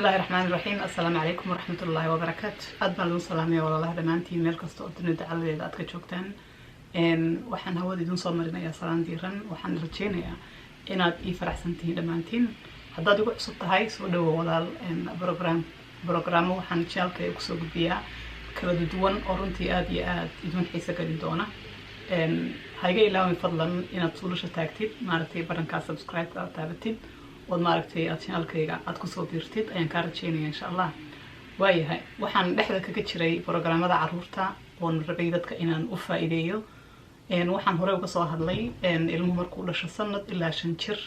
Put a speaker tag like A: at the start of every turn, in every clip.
A: Bismillahi raxmaani raxiim. Assalaamu calaykum waraxmatullaahi wabarakaatu. Aad baan lagu salaamaya walaalaha dhammaantiin, meel kasta oo dunida dacaladeeda aad ka joogtaan. Waxaan hawada idin soo marinayaa salaan diiran. Waxaan rajeynayaa inaad ii faraxsan tihiin dhammaantiin. Haddaad igu cusub tahay, soo dhawo walaal. Programmo waxaan channelka kusoo gudbiyaa kala duwan oo runtii aada iyo aada idin xiiso gelin doona. Ha iga ilaawin fadlan inaad suulasha taagtid, maaragtay, barankaa subscribe-ka aad taabatid ood maaragtay aad channelkayga aad kusoo biirtid ayaan kaa rajeynaya, insha Allah. Waayahay, waxaan dhexda kaga jiray programmada caruurta oon rabay dadka inaan u faa-iideeyo. Waxaan horey uga soo hadlay ilmuhu markuu dhasho sanad ilaa 5 jir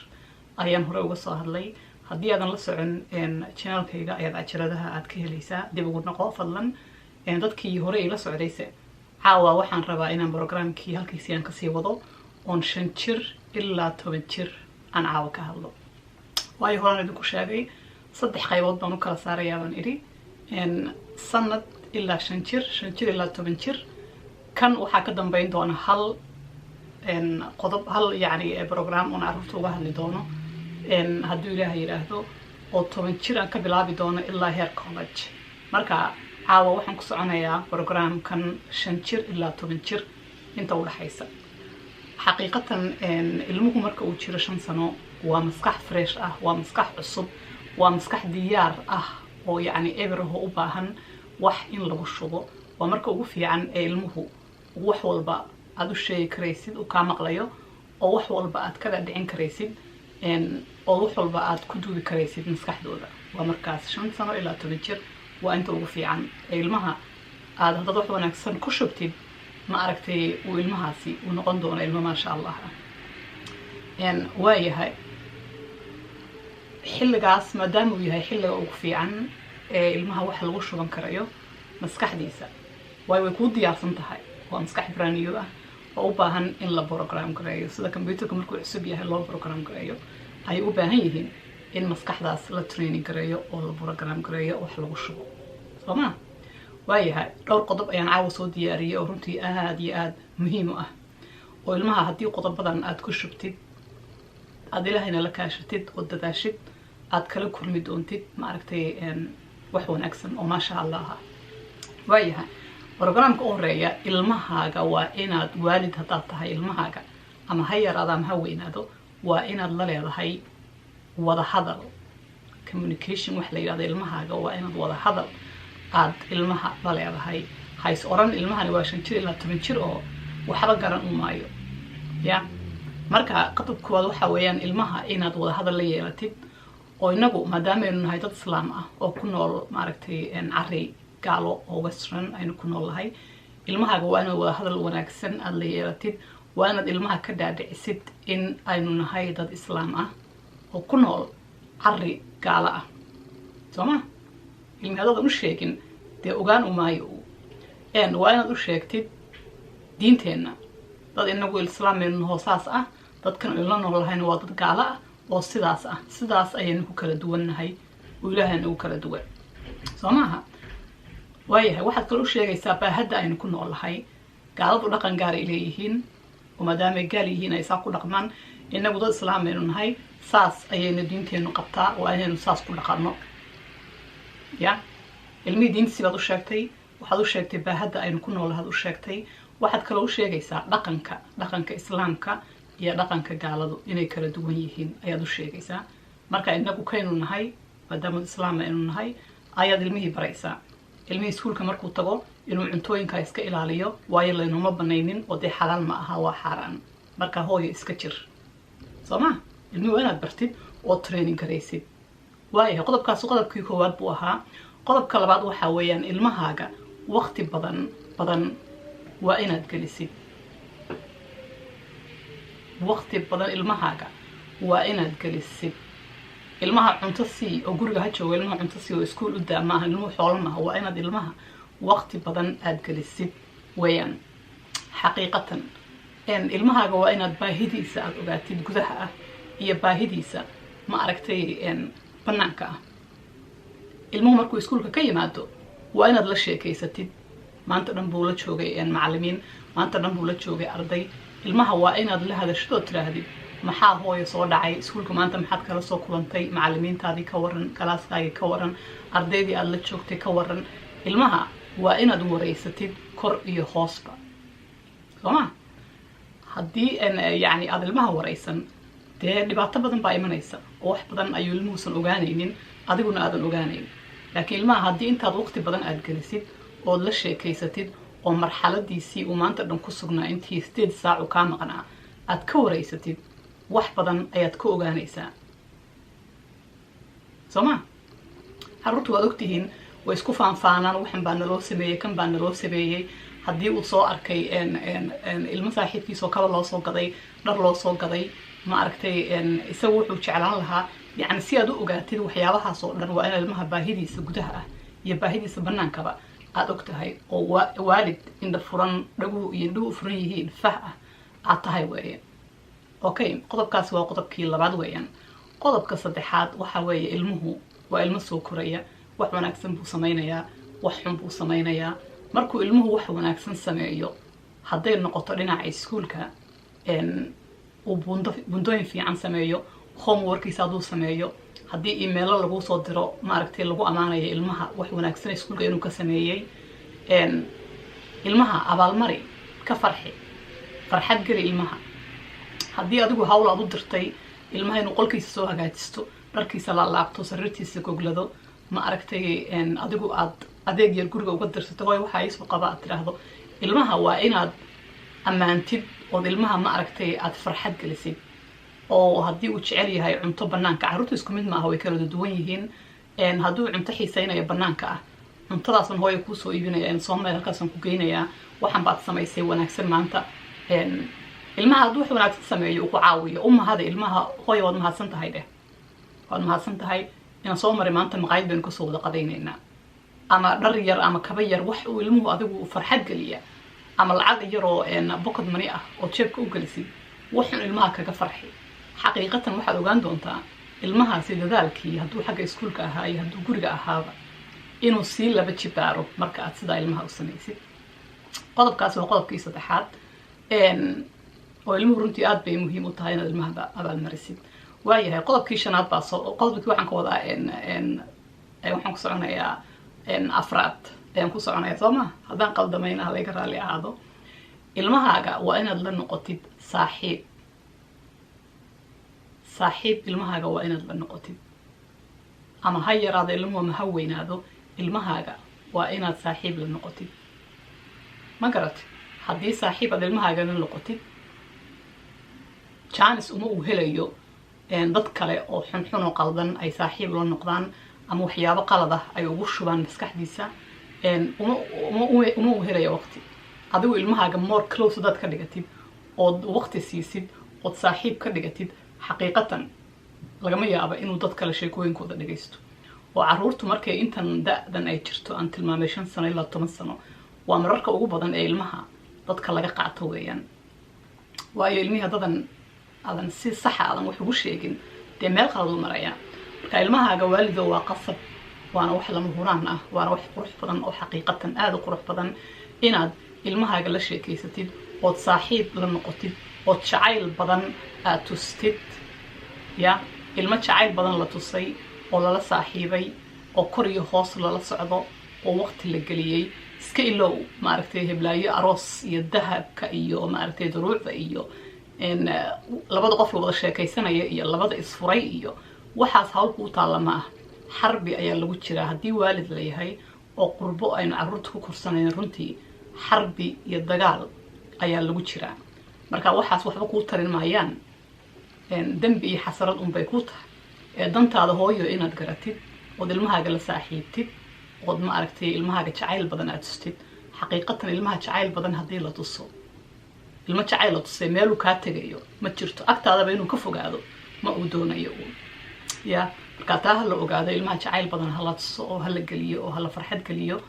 A: ayaan horey uga soo hadlay. Haddii aadan la socon, channelkayga ayaad cajaladaha aad ka helaysaa, dib ugu noqo fadlan. Dadkii hore ila socdayse, caawa waxaan rabaa inaan programkii halkiisii aan kasii wado oon 5 jir ilaa 10 jir aan caawa ka hadlo. Waayo, horaan idinku sheegay, saddex qaybood baan u kala saarayaa baan idhi: sanad ilaa 5 jir, 5 jir ilaa 10 jir. Kan waxaa ka dambeyn doona hal qodob, hal yacni program oon carruurta uga hadli doono hadduu Ilaaha yidhaahdo, oo 10 jir aan ka bilaabi doono ilaa heer college. Marka caawa waxaan ku soconayaa programkan 5 jir ilaa 10 jir inta udhexaysa. Xaqiiqatan, ilmuhu marka uu jiro 5 sano waa maskax fresh ah, waa maskax cusub, waa maskax diyaar ah oo yacni eberaho u baahan wax in lagu shubo. Waa marka ugu fiican ee ilmuhu wax walba aada u sheegi karaysid uu kaa maqlayo, oo wax walba aad ka dhadhicin karaysid, oo wax walba aad ku duubi karaysid maskaxdooda. Waa markaas 5 sano ilaa 10 jir, waa inta ugu fiican ee ilmaha aad haddaad wax wanaagsan ku shubtid, ma aragtay, uu ilmahaasi uu noqon doono ilmo maasha Allah ah. Waayahay, xilligaas maadaama uu yahay xilliga ugu fiican ee ilmaha wax lagu shuban karayo maskaxdiisa, waayo way kuu diyaarsan tahay, waa maskax brand new ah oo u baahan in la program gareeyo. Sida computerka markuu cusub yahay loo program gareeyo ayay u baahan yihiin in maskaxdaas la training gareeyo oo la program gareeyo, wax lagu shubo, soo ma? Waayahay, dhowr qodob ayaan caawa soo diyaariyay oo runtii aada iyo aada muhiim u ah, oo ilmaha haddii qodobadan aada ku shubtid, aada Ilaahayna la kaashatid oo dadaashid, aada kala kulmi doontid, maaragtay, wax wanaagsan oo maasha Allah ah. Waayahay, programka u horeeya: ilmahaaga waa inaad, waalid haddaad tahay, ilmahaaga ama ha yaraado ama ha weynaado, waa inaad la leedahay wada hadal, communication wax la yidhahdo. Ilmahaaga waa inaad wada hadal aad ilmaha la leedahay. Hays oran ilmahani waa 5 jir ilaa 10 jir oo waxba garan u maayo ya. Marka qodob koowaad waxa weeyaan ilmaha inaad wada hadal la yeelatid. Oo inagu maadaamaaynu nahay dad Islaam ah oo ku nool, maaragtay, cari gaalo oo western aynu ku nool nahay, ilmahaaga waa inaad wada hadal wanaagsan aada la yeelatid. Waa inaad ilmaha ka dhaadhicisid in aynu nahay dad Islaam ah oo ku nool cari gaalo ah, soo ma? Ilmi haddaadan u sheegin, dee ogaan u maayo. Waa inaad u sheegtid diinteenna, dad inagu islaameynu nahoo saas ah, dadkan aynu la nool lahayna waa dad gaalo ah oo sidaas ah, sidaas ayaynu ku kala duwannahay oo Ilaahay nagu kala duwan, soo maaha? Waayahay, waxaad kale u sheegaysaa baahadda aynu ku nool lahay. Gaaladu dhaqan gaar ay leeyihiin oo maadaamay gaal yihiin ay saa ku dhaqmaan. Inagu dad islaam aynu nahay, saas ayaynu diinteenu qabtaa, waa inaynu saas ku dhaqanno. Ya ilmihii diintiisi baad u sheegtay, waxaad u sheegtay baahadda aynu ku nool lahaad u sheegtay. Waxaad kaloo u sheegaysaa dhaqanka Islaamka iyo dhaqanka gaaladu inay kala duwan yihiin ayaad u sheegaysaa. Marka inagu kaynu nahay, maadaama Islaam aynu nahay, ayaad ilmihii baraysaa. Ilmihii iskuulka markuu tago inuu cuntooyinka iska ilaaliyo, waayo laynuma banaynin oo dee xalaal ma aha, waa xaaraan. Marka hooyo iska jir, soo ma? Ilmihii waa inaad bartid oo training garaysid. Waayahay, qodobkaasi qodobkii koowaad buu ahaa. Qodobka labaad waxaa weeyaan ilmahaaga waqti badan badan waa inaad gelisid. Waqti badan ilmahaaga waa inaad gelisid. Ilmaha cunto sii oo guriga ha joogo, ilmaha cunto sii oo iskuul u daa maaha. Ilmuhu xoolo maaha. Waa inaad ilmaha waqti badan aada gelisid weeyaan. Xaqiiqatan, ilmahaaga waa inaad baahidiisa aada ogaatid gudaha ah iyo baahidiisa, ma aragtay, banaanka ah. Ilmuhu markuu iskuulka ka yimaado waa inaad la sheekaysatid. Maanta dhan buu la joogay macalimiin, maanta dhan buu la joogay arday. Ilmaha waa inaad la hadashid oo tiraahdid Maxaa, hooyo, soo dhacay iskuulka maanta? Maxaad kala soo kulantay? Macalimiintaadii ka waran? Kalaaskaagii ka waran? Ardaydii aada la joogtay ka waran? Ilmaha waa inaad wareysatid kor iyo hoosba, soo ma? Haddii yacni aada ilmaha wareysan, dee dhibaato badan baa imanaysa oo wax badan ayuu ilmuhuusan ogaanaynin, adiguna aadan ogaanayn. Laakiin ilmaha haddii intaad waqti badan aada gelisid ood la sheekaysatid oo marxaladiisii uu maanta dhan ku sugnaa intii 8 saac uu kaa maqnaa aad ka wareysatid, wax badan ayaad ka ogaanaysaa, soo ma? Carruurtu waad ogtihiin, way isku faanfaanaan: waxan baa naloo sameeyey, kan baa naloo sameeyey. Haddii uu soo arkay ilmo saaxiibkiisoo kaba loo soo gaday, dhar loo soo gaday, ma aragtay, isagu wuxuu jeclaan lahaa. Yacni si aad u ogaatid waxyaabahaas oo dhan, waa in ilmaha baahidiisa gudaha ah iyo baahidiisa banaankaba aada og tahay oo waalid indha furan, dhaguhu iyo indhuhu furan yihiin, fah ah aad tahay weeye. Okay, qodobkaasi waa qodobkii labaad weeyaan. Qodobka saddexaad waxa weeye, ilmuhu waa ilmo soo koraya. Wax wanaagsan buu sameynayaa, wax xun buu sameynayaa. Markuu ilmuhu wax wanaagsan sameeyo, hadday noqoto dhinaca iskuulka, uu buundo bundooyin fiican sameeyo, homeworkiisa hadduu sameeyo, haddii emailo lagu soo diro, maaragtay, lagu ammaanayo ilmaha wax wanaagsan iskuulka inuu ka sameeyey, ilmaha abaalmari, ka farxi, farxad geli ilmaha. Haddii adigu hawl aad u dirtay ilmaha inuu qolkiisa soo hagaajisto, dharkiisa laalaabto, sariirtiisa goglado, ma aragtay, adigu aad adeeg yar guriga uga dirsato, "Hooy, waxaa iisoo qaba," aad tiraahdo, ilmaha waa inaad ammaantid ood ilmaha, ma aragtay, aad farxad gelisid. Oo haddii uu jecel yahay cunto banaanka, carruurta isku mid maaha, way kala duwan yihiin, hadduu cunto xiisaynayo banaanka ah, "Cuntadaasan, hooya, kuusoo iibinaya, soo meel halkaasaan ku geynayaa, waxan baad samaysay wanaagsan maanta." Ilmaha hadduu wax wanaagsan sameeyo, uu ku caawiyo, u mahada ilmaha. "Hooya, waad mahadsan tahay," dheh, "waad mahadsan tahay. Inaan soo maray maanta, maqaayad baynu kasoo wada qadaynaynaa." Ama dhar yar ama kaba yar, wax uu ilmuhu adigu farxad geliya, ama lacag yaroo pocket money ah oo jeebka u gelisid, waxun ilmaha kaga farxi. Xaqiiqatan waxaad ogaan doontaa ilmahaasi dadaalkii, hadduu xagga iskuulka ahaa iyo hadduu guriga ahaaba, inuu sii laba jibaaro marka aad sidaa ilmaha u samaysid. Qodobkaasi waa qodobkii saddexaad oo ilmuhu runtii aad bay muhiim u tahay inaad ilmaha abaalmarisid. Waayahay, qodobkii shanaad baa soo, qodobkii waxaan ka wadaa, waxaan ku soconayaa afraad ayaan ku soconaya, soo ma? Haddaan qaldamayna ha layga raalli ahaado. Ilmahaaga waa inaad la noqotid saaxiib. Saaxiib ilmahaaga waa inaad la noqotid, ama ha yaraado ilmuhu ama ha weynaado, ilmahaaga waa inaad saaxiib la noqotid, ma garat? Haddii saaxiib aad ilmahaaga la noqotid, chance uma uu helayo dad kale oo xunxun oo qaldan ay saaxiib la noqdaan ama waxyaabo qalad ah ay ugu shubaan maskaxdiisa. Uma uu helayo waqti. Adigu ilmahaaga more close hadaad ka dhigatid ood waqti siisid ood saaxiib ka dhigatid, xaqiiqatan lagama yaabo inuu dad kale sheekooyinkooda dhagaysto. Oo carruurtu markay intan da-dan ay jirto aan tilmaamay, 5 sano ilaa 10 sano, waa mararka ugu badan ee ilmaha dadka laga qaato weeyaan. Waayo, ilmihii haddadan aadan si saxa aadan wax ugu sheegin, dee meel qalad u maraya. Marka ilmahaaga, waalido, waa qasab, waana wax lama huraan ah, waana wax qurux badan oo xaqiiqatan aada u qurux badan inaad ilmahaaga la sheekaysatid ood saaxiib la noqotid ood jacayl badan aad tustid. Ya ilmo jacayl badan la tusay oo lala saaxiibay oo kor iyo hoos lala socdo oo waqti la geliyey, iska ilow, maaragtay, heblaayo aroos iyo dahabka iyo, maaragtay, duruucda iyo labada qof la wada sheekaysanaya iyo labada isfuray iyo waxaas hawl kuu taalla ma ah. Xarbi ayaa lagu jiraa haddii waalid la yahay oo qurbo aynu carruurta ku korsanayno. Runtii xarbi iyo dagaal ayaa lagu jiraa. Marka waxaas waxba kuu tarin maayaan, dembi iyo xasarad unbay ku tahay. Ee dantaada, hooyo, inaad garatid ood ilmahaaga la saaxiibtid ood, ma aragtay, ilmahaaga jacayl badan aad tustid. Xaqiiqatan ilmaha jacayl badan haddii la tuso, ilmo jacayl la tusay meeluu kaa tegayo ma jirto, agtaadaba inuu ka fogaado ma uu doonayo uun ya. Marka taa ha la ogaado, ilmaha jacayl badan hala tuso oo hala geliyo oo hala farxad geliyo.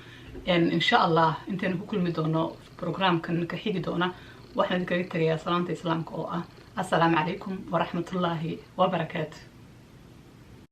A: Insha Allah intaynu ku kulmi doono programkan ka xigi doona, waxaan idinkaga tegayaa salaanta islaamka oo ah: assalaamu calaykum waraxmatullaahi wabarakaatu.